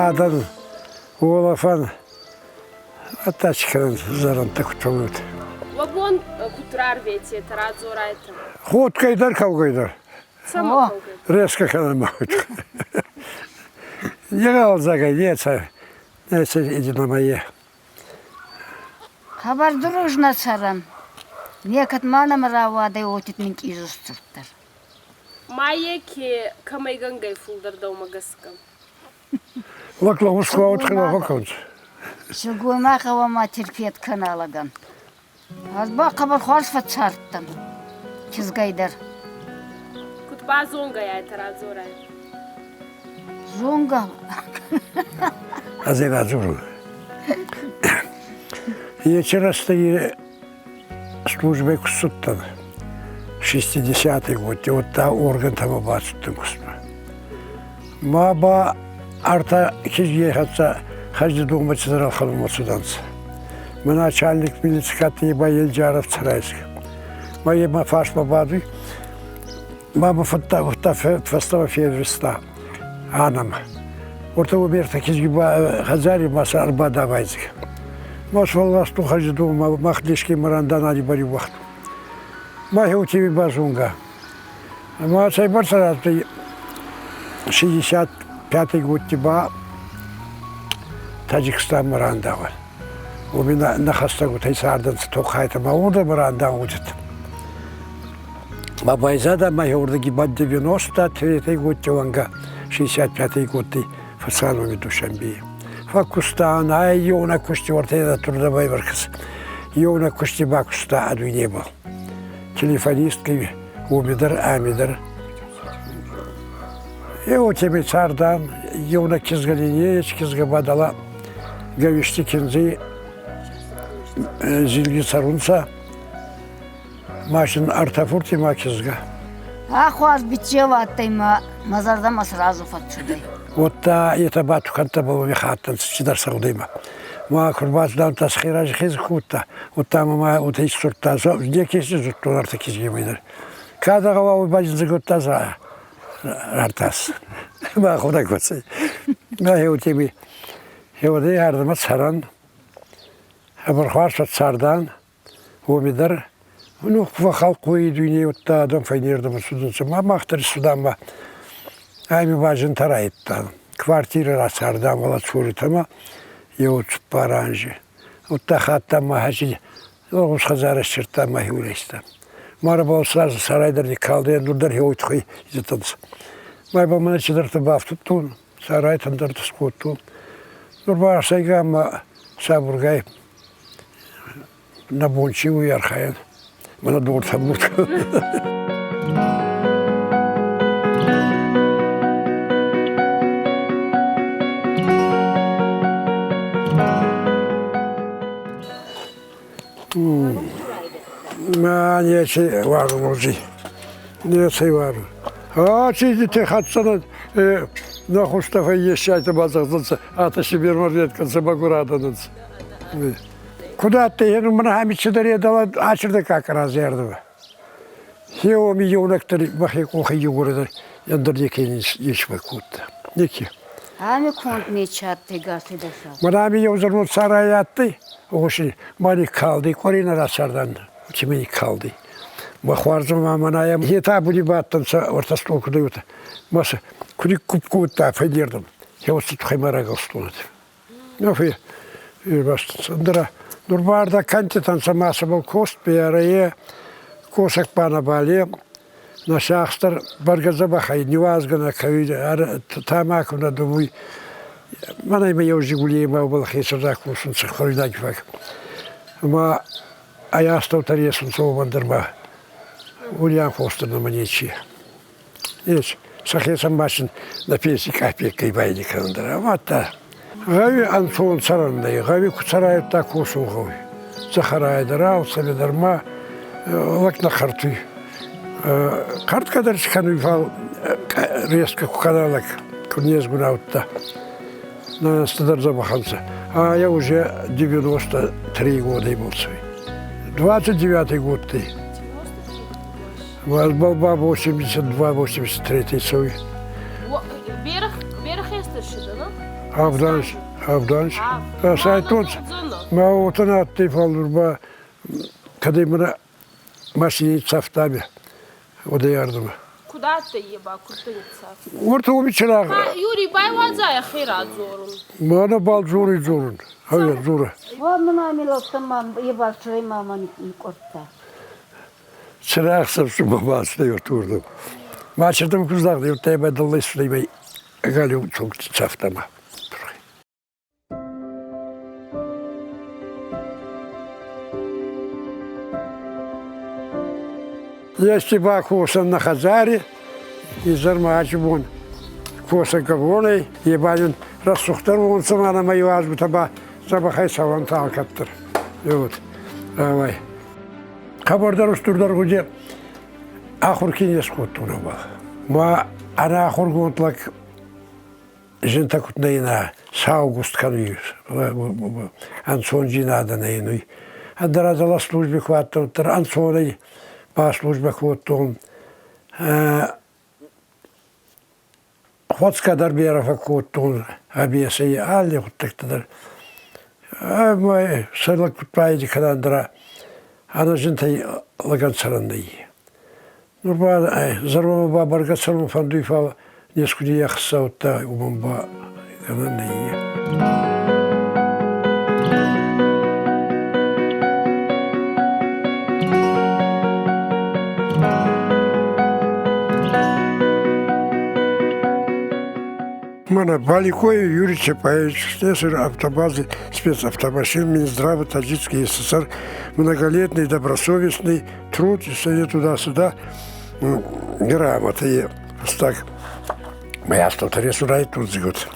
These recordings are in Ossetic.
Бадӕн, уолӕфӕн, ӕддӕ кӕнӕн зӕрӕндтӕ куд фӕууй. Уӕ бон куд рарвететӕ, радзорайтӕ? Ходгӕй дӕр, кӕугӕй дӕр. Цӕмӕ кӕугӕй? Резко кӕнӕн ма Егъалдзӕгӕй нецӕ, нецӕ идинамайе. Хъӕбӕр дружно цӕрӕн. Некӕд ма нӕмӕ рауадӕй уотид минкъий зустдзурддӕр. Майе ке кӕмӕйгӕнгӕй фулдӕр дӕумӕ гӕсгӕ? Лӕг лӕгъуз куы фӕкӕнынц. Сылгоймаг гъӕуама терпет кӕна лӕгӕн. Ӕз ба хъӕбӕр хуарз фӕццардтӕн кизгӕй дӕр. Куд базонгӕ айтӕ радзорай? Зонгӕ. Ӕз ӕй радзорун. Ечи рӕстӕги службӕй ку цудтӕн, 60-й годти, уӕдта органтӕмӕ бацудтӕн кустмӕ. Ма ба ӕртӕ кизгей хӕццӕ хӕзди донмӕ цидӕр ӕлхӕнунмӕ цудӕнцӕ. Мӕ начальник милици ба Елджаров Царайск. Ма е мӕ фарсмӕ бадуй. Ма мӕ фӕдта фӕстӕмӕ фервиста анӕмӕ. Ортӕ уоми ӕртӕ кизги ба хӕдзари ма сӕ ӕрбадавайдзӕг. Ма сфӕлластон хӕзди донмӕ мах деске маранданади бариуагътон. Ма хеутеми базонгӕ. Ма цӕйбӕрцӕ адтӕй 65-й годти ба Таджикистанмӕ рандӕуӕн. Уоми нӕ хӕстӕгутӕй цардӕнцӕ Тохайтӕ ма уордӕмӕ рандӕугутӕ. Ма байзадӕ ма еурдӕги ба 93-й годти уӕнгӕ 65-й годти фӕцан уоми Душанбей. Фӕккустан, ай еунӕг кусти уӕртӕ турдӕ байвӕркӕс. Еунӕг кусти бакуста а дуйнебӕл. Телефонисткой уоми дӕр, ами дӕр. Еутеми цардан, еунӕг кизгӕ линеец, кизгӕ ба дӕлӕ Гӕвисти киндзи зилги цӕрунцӕ. Машин ӕртӕ фурти ма кизгӕ. Ӕ хуарз биччеу адтӕй ма мӕ зӕрдӕмӕ сразу фӕццудӕй. Уӕдта етӕ ба тукӕнттӕбӕл уоми хаттӕнцӕ цидӕр цӕгъдуймӕ. Ма ку рбацудӕнцӕ схерази хез кодта, уӕдта мӕмӕ уотӕ исдзурдта, неке исдзурдтон ӕртӕ кизгемӕй дӕр. Ка дӕ гъӕуа, уой базиндзӕ кодта рартас. Мӕ ходӕг фӕцӕй. Мӕ хеутеми хеуӕдӕй ардӕмӕ цӕрӕн, хъӕбӕр хуарз фӕццардан, уоми дӕр ну, фӕхалхъуй дуйней удта адӕм фӕйнердӕмӕ цудӕнцӕ. Ма мах дӕр цудан ами ба зинтӕ райдтан. Квартирӕ рацардан Валацуритӕмӕ еу цуппар анзи. Удта хаттан ма хӕси лӕгъуз хӕдзарӕ ссирдтан ма хеурестан. Марабал сразу сарай дӕр никкалдӕй, нур дӕр хеуй туххӕй изӕдтӕнцӕ. Ма ибӕл мӕнӕ цидӕртӕ бафтудтон, сарайтӕн дӕр скодтон. Нур ба сӕйгӕ ӕма сабургай нӕ бон чи уй архайӕн, мӕнӕ дортӕ муртӕ. Ма нечи уарзун Неци уарзун. А чизите хӕццӕ нӕ хустӕ фӕййесиайтӕ базӕгъдзӕнцӕ, атӕ Сибирмӕ редкӕнцӕ мӕгур адӕнӕнцӕ. Куд адтӕй, е мӕнӕ ами цидӕр едӕлӕ ачирдӕ какӕ зӕрдӕмӕ. Хеуоми еунӕгдӕр мӕхе къохи еугурӕдӕр ӕндӕр неке нечи кодта. Неке. Ами конд нечи адтӕй гасӕй дӕсӕ. Мӕнӕ ами еу зӕронд сарай адтӕй, гъоси, ма никкалдӕй, къуӕре нӕ рацардан, уотемӕй никкалдӕй. Мӕ хуарзӕн мӕнӕ етӕ буни бадтӕнцӕ ӕртӕ стъол куд уотӕ. Ма сӕ ку никкупп кодта фӕйнердӕм, хеуӕтти туххӕй ма рагӕлстон. Нур ба ардӕ кӕнтитӕнцӕ ма сӕбӕл кост берӕ косӕг ба нӕбал е. Нӕ сиахс дӕр бӕргӕ дзӕбӕх ӕй, ниуазгӕ нӕ кӕуй, тамаку нӕ думуй. Мӕнӕй ма еу Жигулей ма уобӕл хецӕн ракосунцӕ хуӕруйнаги фаг. Ӕма ӕй астӕутӕ ресунцӕ уомӕн дӕр ма униан хостӕ нӕмӕ нечи. Ес, сӕхецӕн ба син нӕ пенси капейкӕй байни кӕнун дӕр. Мадта гъӕуи ӕнцон цӕрӕн нӕй, гъӕуи ку цӕрай, удта косун гъӕуй. Цӕхӕрай дӕр, алцӕмӕ дӕр ма лӕг нӕ хъӕртуй. Хъӕртгӕ дӕр си кӕнуй, фал резко ку кӕна лӕг, ку незгуна удта. Нӕ дӕр дзӕбӕх ӕнцӕ. А я уже 93 года был свой. 29 год ты. Ба 82-83 цӕуй. Берӕ хестӕр да? Авданс, авданс. Сайтонц, ма уотӕ адтӕй, фал нур ба кӕдӕй мӕнӕ машини цӕфтами одӕй ардӕмӕ. Куд адтӕй е ба, куд дӕ ниццавта? Уорта уоми чирагъ. Юрий, байуадза ӕхе радзорун. Мӕнӕ бал дзоруй дзорун. Ӕвӕр дзорӕ. Уа мын амилӕгтӕ ма ебал чырӕй ма мӕ никъкъуырдта. Цырагъ сӕфсумӕ бацыдӕй ортурдӕм. Ма чердӕм куы здӕхт, уӕдта ибӕ дӕллӕй цудӕй галиу цонгти цӕфтӕмӕ. Ести бакосӕн нӕ хӕдзари, изӕрмӕ ачи бон косӕггӕ бонӕй, е ба нин рӕсугъддӕр уонцӕ ма нӕмӕ иуазгутӕ ба дзӕбӕхӕй цӕуӕнтӕ алкӕддӕр. Вот. Давай. Хъӕбӕрдӕр устурдӕр гъуди ахур ке не скодтон уобӕл. Ма ӕнахургонд лӕг зинтӕ куд нӕ ина саугуст кӕнуй, ӕнцондзийнадӕ нӕ инуй. Ӕндӕр ӕдзӕлӕ служби ку адтӕн, уӕддӕр ӕнцонӕй ба службӕ кодтон. Хуӕцгӕ дӕр берӕ фӕккодтон АБС-и алли гъуддӕгтӕ дӕр. Ӕма сӕ лӕг куд байди кӕнӕ ӕндӕра ӕнӕзинтӕй лӕгӕн цӕрӕн нӕййе. Нур ба зӕрдӕмӕ ба бӕргӕ цӕрун фӕндуй, фал нескуди ӕхсӕвтӕ уомӕн ба гӕнӕн нӕййе. Мана Баликоев Юрий Чапаевич, слесарь автобазы спецавтомашин Минздрава Таджикской ССР, многолетний добросовестный труд и совет туда-сюда, грамоты. Так, моя что-то тут згод.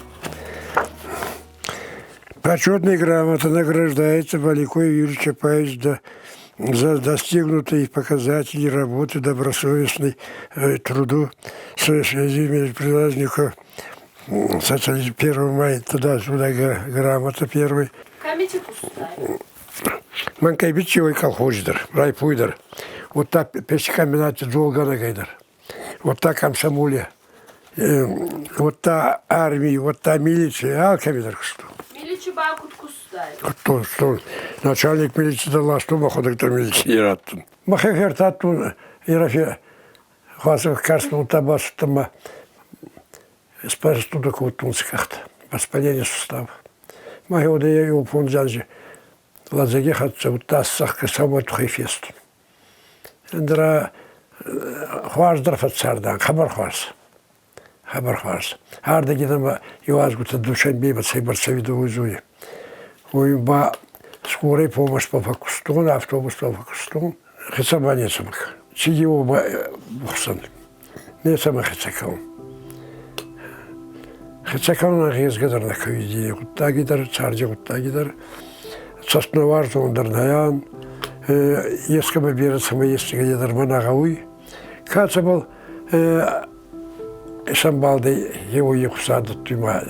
Почетная грамота награждается Баликоев Юрий Чапаевич за достигнутые показатели работы добросовестной труду в связи праздника социализм 1 мая туда-сюда грамота первый. Кӕмити кустай? Мӕн кӕй колхоздӕр, райпуйдӕр. Вот так печкомбинате дзолгӕнӕгӕй дӕр. Вот так комсомоле, вот та армии, вот та милиция, алкӕми дӕр кустон. Милици ба куд кустай? Что, что, начальник милиции дала, что мӕхуӕдӕг дӕр милиционер адтӕн. Мӕхе фертадтон Ерафе хуасӕг карстон бацудтӕн ма простуда кодтон сыкъӕхтӕ, воспаление сустав. Мӕхе уодӕй еу фондз анзи лӕдзӕги хӕццӕ, удта цӕхгӕ сӕумӕ тухӕй фестун. Ӕндӕра хуӕздӕр фӕццардан, хъӕбӕр хуарз. Хъӕбӕр хуарз. Ардӕги нӕмӕ иуазгутӕ Душанбемӕ цӕйбӕрцӕ уидзуй. Уой ба скорой помощь фӕккустон, автобусбӕл фӕккустон. Хецӕн ба нецӕмӕ. Ци еу бухсӕн. Нецӕмӕ хецӕ кӕун. Хецӕ кӕун ӕгъезгӕ дӕр нӕ кӕуидини гъуддаги дӕр, царди гъуддаги дӕр. Цӕстнӕуарзон дӕр нӕ ан. Ескӕмӕ берӕ цӕмӕ естигӕ дӕр мӕ нӕ гъӕуй. Ка цӕбӕл исӕмбалдӕй еуей хуца дӕттуй ма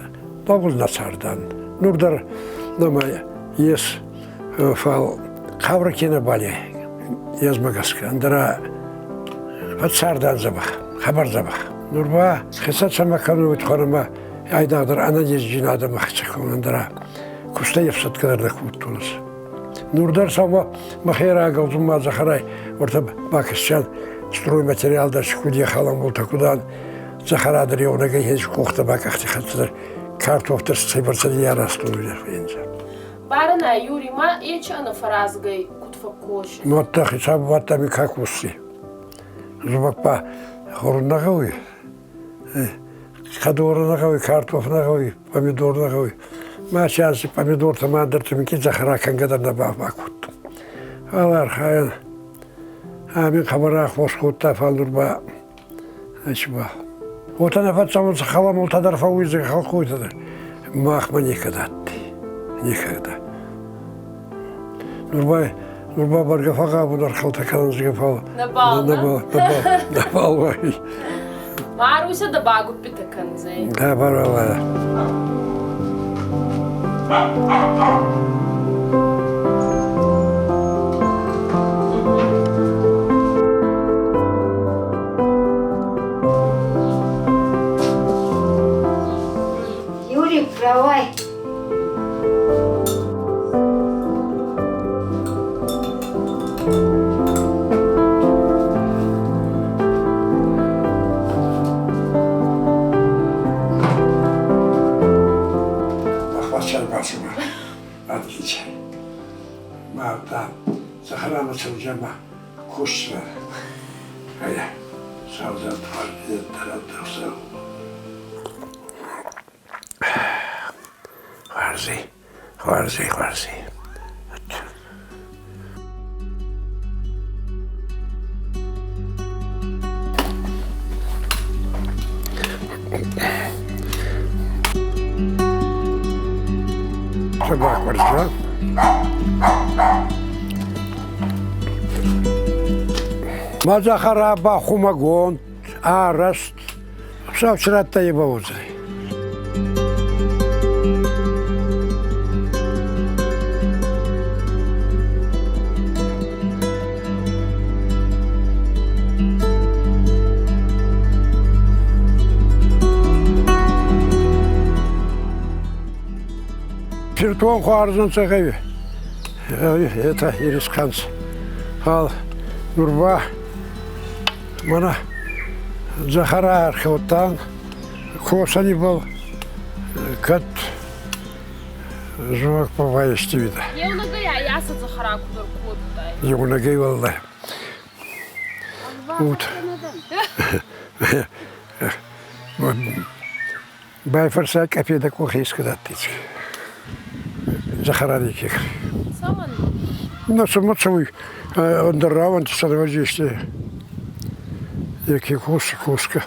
лӕгъуз нӕ цардан. Нур дӕр нӕмӕ ес, фал хъаурӕ ке нӕбал езмӕ гӕсгӕ, ӕндӕра фӕццардан дзӕбӕх, хъӕбӕр дзӕбӕх. Нур ба хецӕн цӕмӕ кӕнуй тухӕнӕмӕ айдагъдӕр ӕнӕнездзийнадӕмӕ хецӕ кӕнун, ӕндӕра кустӕй ӕфсӕдгӕ дӕр нӕ кодтонцӕ. Нур дӕр сӕумӕ мӕхе рагӕлдзун ма дзӕхӕрай уӕртӕ бакӕсиан стройматериал дӕр куд ехалӕнбултӕ куд ан дзӕхӕра дӕр еунӕгӕй хези къохтӕ бакъахти хӕццӕ дӕр картоф дӕр цӕйбӕрцӕ арӕзтон фенза. Барӕнӕ, Юрий, ма ечи ӕнӕфӕразгӕй куд фӕккоси? Мадта хецау мадта ми ка косси? Зумӕг ба хорун нӕ гъӕуй. Хӕдорӕ нӕ гъӕуй, картоф нӕ гъӕуй, помидор нӕ гъӕуй. Ма чанси помидортӕ ма ӕндӕртӕ минкъий дзӕхӕра кӕнгӕ дӕр нӕ бакодтон. Фал архайӕн ами хъӕбӕр ахуос кодта, фал нур ба ӕчи ба. Уотӕ нӕ фӕццӕунцӕ халамултӕ дӕр фӕууидзӕг халкойтӕ дӕр. Махмӕ некӕд адтӕй. Никогда. Нур ба нур ба бӕргӕ фӕгъгъӕбун ӕрхӕлтӕ кӕнун, фал Нӕбал, нӕбал, нӕбал, нӕбал уай. Маруся да багуппитӕ кӕндзӕй. Да, барвала. Юрик, давай. Ма, дам, цӕхӕрамӕ цӕуджа ма кусдзынӕн. Ая, саудзӕнты фарс. Хуарзи, хуарзи, хуарзи. Бакуырдта. Мӕ дзӕхӕра бахумӕгонд, арӕзт, сау чырӕттӕ бауыдзӕни. Фиртон хуарзӕнцӕ гъеви. Это ирисканц. Фал нур ба мӕнӕ дзӕхӕра ӕрхаудтан, косӕни был кӕд зумӕг бавайстивидӕ. Еунӕгӕй аци дзӕхӕра куд ӕркодтай? Еунӕгӕй уӕллӕй. Вот. Байфӕрсӕ къӕпедӕ къохи искӕдӕттици. Дзӕхӕрари кех. Цӕмӕн? На цӕмӕ цӕуй ӕндӕр рауӕнти сӕрвӕзисти. Еке кос косгӕ.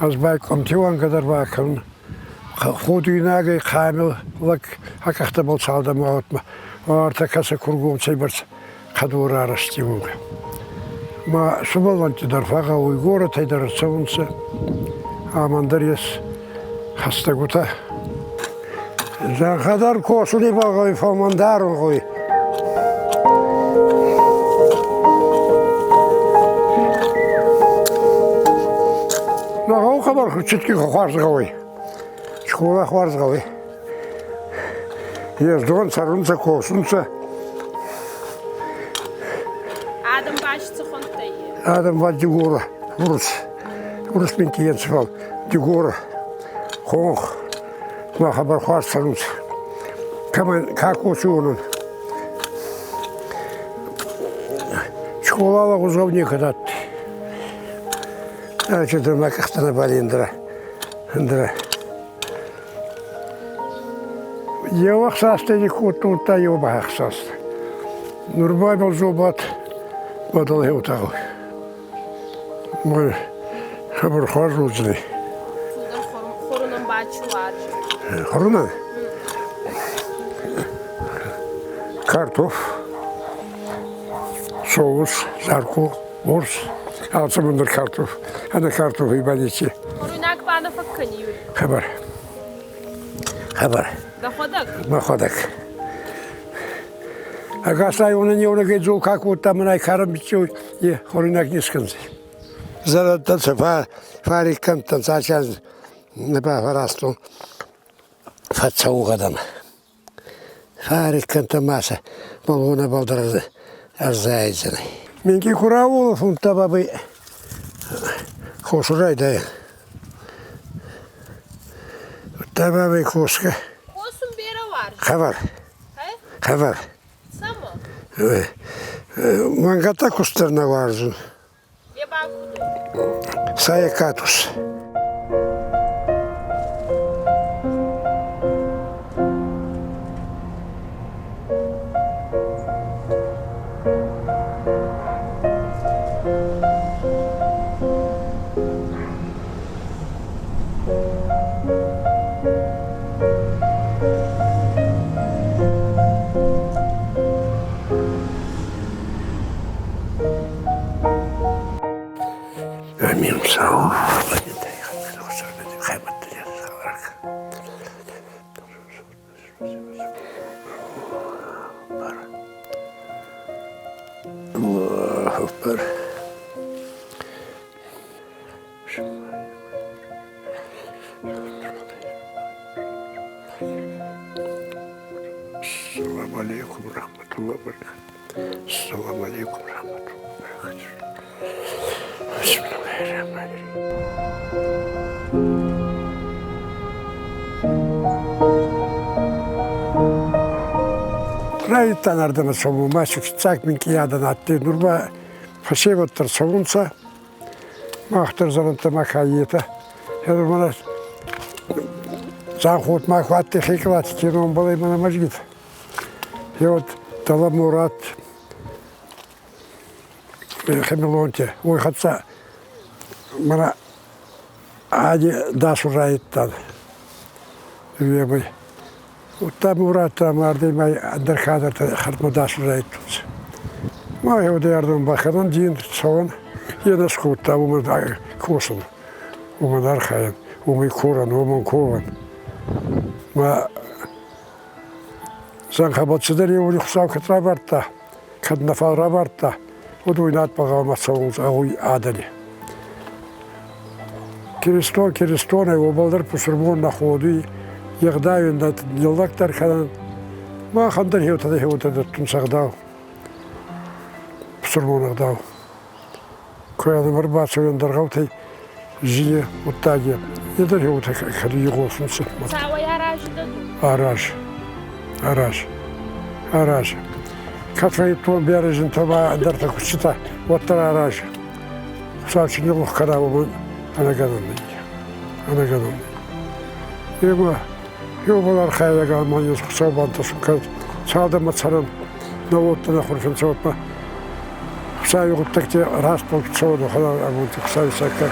Ӕз ба къумти уӕнгӕ дӕр бакӕнун. Ходуйнагӕй хъамил лӕг ӕ къӕхтӕбӕл цалдӕмӕ уотмӕ. Уартӕ кӕсӕ кургом цӕйбӕрцӕ хъӕдор арӕзти уонгӕ. Ма сувӕллӕнтти дӕр фӕгъгъӕуй, горӕтӕй дӕр ӕрцӕунцӕ. Амӕн дӕр ес хӕстӕгутӕ. Зӕнхӕ дӕр косуни багъӕуй, фал мӕн дарун гъӕуй. Нӕ гъӕу хъӕбӕр цитги хуарз гъӕуй. Скъола хуарз гъӕуй. Ездон цӕрунцӕ, косунцӕ. Адӕм баст цы хуындтӕй? Адӕм ба Дигора, урус, урус минкъийӕнцӕ, фал Дигора, хонх, ма хъӕбӕр хуарз цӕрунцӕ. Кӕмӕн ка косуй, уонӕн. Скъола лӕгъуз некӕд адтӕй. Ӕ мӕ къӕхтӕ нӕ балендра, ӕндӕра. Еу ӕхсастӕй кодтонтӕ, еу ба ӕхсаст. Нур ба ибӕл зобат бадал хеутагъ. Мой хабар хуарз уодзӕнӕй. Фулдӕр хорунӕн ба чи уарзуй? Хорунӕн? Картоф, соус, жарко, уорс, алцӕмӕн дӕр картоф. Ӕнӕ картофи ба неци. Хоруйнаг ба нӕ фӕккӕниуй? Хабар. Хабар. Дӕхуӕдӕг? Мӕхуӕдӕг. Ӕгасӕй уонӕн еунӕгӕй дзол ка кодта, мӕнӕй карӕн биццеу е хоруйнаг не скӕндзӕй. Зӕрӕдтӕ сӕ фари кӕндтӕн цачаз нӕ бафӕразтон фӕццӕун гъӕдӕмӕ. Фари кӕндтӕ ма сӕ балгъонӕбӕл дӕр ӕрзайдзӕнӕй. Минкъий ку рауолӕфунтӕ бабӕй косун райдайӕн. Удта бабӕй косгӕ. Косун берӕ уарзун? Хабар. Хабар. Цӕмӕ? Мӕнгӕттӕ куст дӕр нӕ уарзун. Е ба куд? Сая катус. Амин. Аллаху Акбар. Ассаламу алейкум рахматуллах баракатух. Ассаламу алейкум рахматуллах баракатух. Бисмиллахи Райдӕдтан ардӕмӕ цӕун, ма си фиццаг минкъий адӕн адтӕй, нур ба фӕсевӕд дӕр цӕунцӕ. Мах дӕр зӕрӕндтӕ ма ка етӕ. Мӕнӕ Дзанхот ма ку адтӕй Хекълати ке номбӕл ӕй мӕнӕ мӕзгит. Е вот дӕлӕ Мурат Хемелонте, уой хӕццӕ мӕнӕ Ади дасу райдтан. Уемӕй. Удта Мурат мардӕй ма ӕндӕр кадӕртӕ хӕрдмӕ дасу райдтонцӕ. Ма еудӕрдӕм бакӕнӕн дин цӕуӕн, е нӕ скодта, уомӕн косун, уомӕн архайӕн, уомӕй корӕн, уомӕн ковӕн. Ма зӕнхӕбӕл цидӕр еури Хуцау кӕд равардта, кӕд нӕ фал равардта, уӕд уой надбӕл гъӕуама цӕуонцӕ гъӕуй адӕни. Киристон киристонӕй уобӕл дӕр пусурмон нӕ ходуй, е гъдауи ниллӕгдӕр кӕнӕн. Махӕн дӕр хеутӕ дӕттунцӕ ӕгъдау, пусурмон ӕгъдау. Ку адӕм ӕрбацӕуй ӕндӕр гъӕутӕй зини гъуддаги, е дӕр хеутӕ кӕд игъосунцӕ. Цауӕй арази дӕ ду? Арази, арази, арази. Кӕд фӕййидтон берӕ зинтӕ ма ӕндӕртӕ куститӕ, уӕддӕр арази. Хуцау чи ниллух кӕна, уомӕн ӕнӕгӕнӕн нӕййе. Ӕнӕгӕнӕн нӕййе. Ема еубал архайӕг ӕма ес Хуцау бантӕсун кӕнӕд. Цалдӕнмӕ цӕрӕн, нӕ уодтӕ нӕ хурфӕн цӕуӕтмӕ. Хуцауи гъуддӕгти растбӕл цӕуӕн, уӕхӕн амонди Хуцауи саккаг.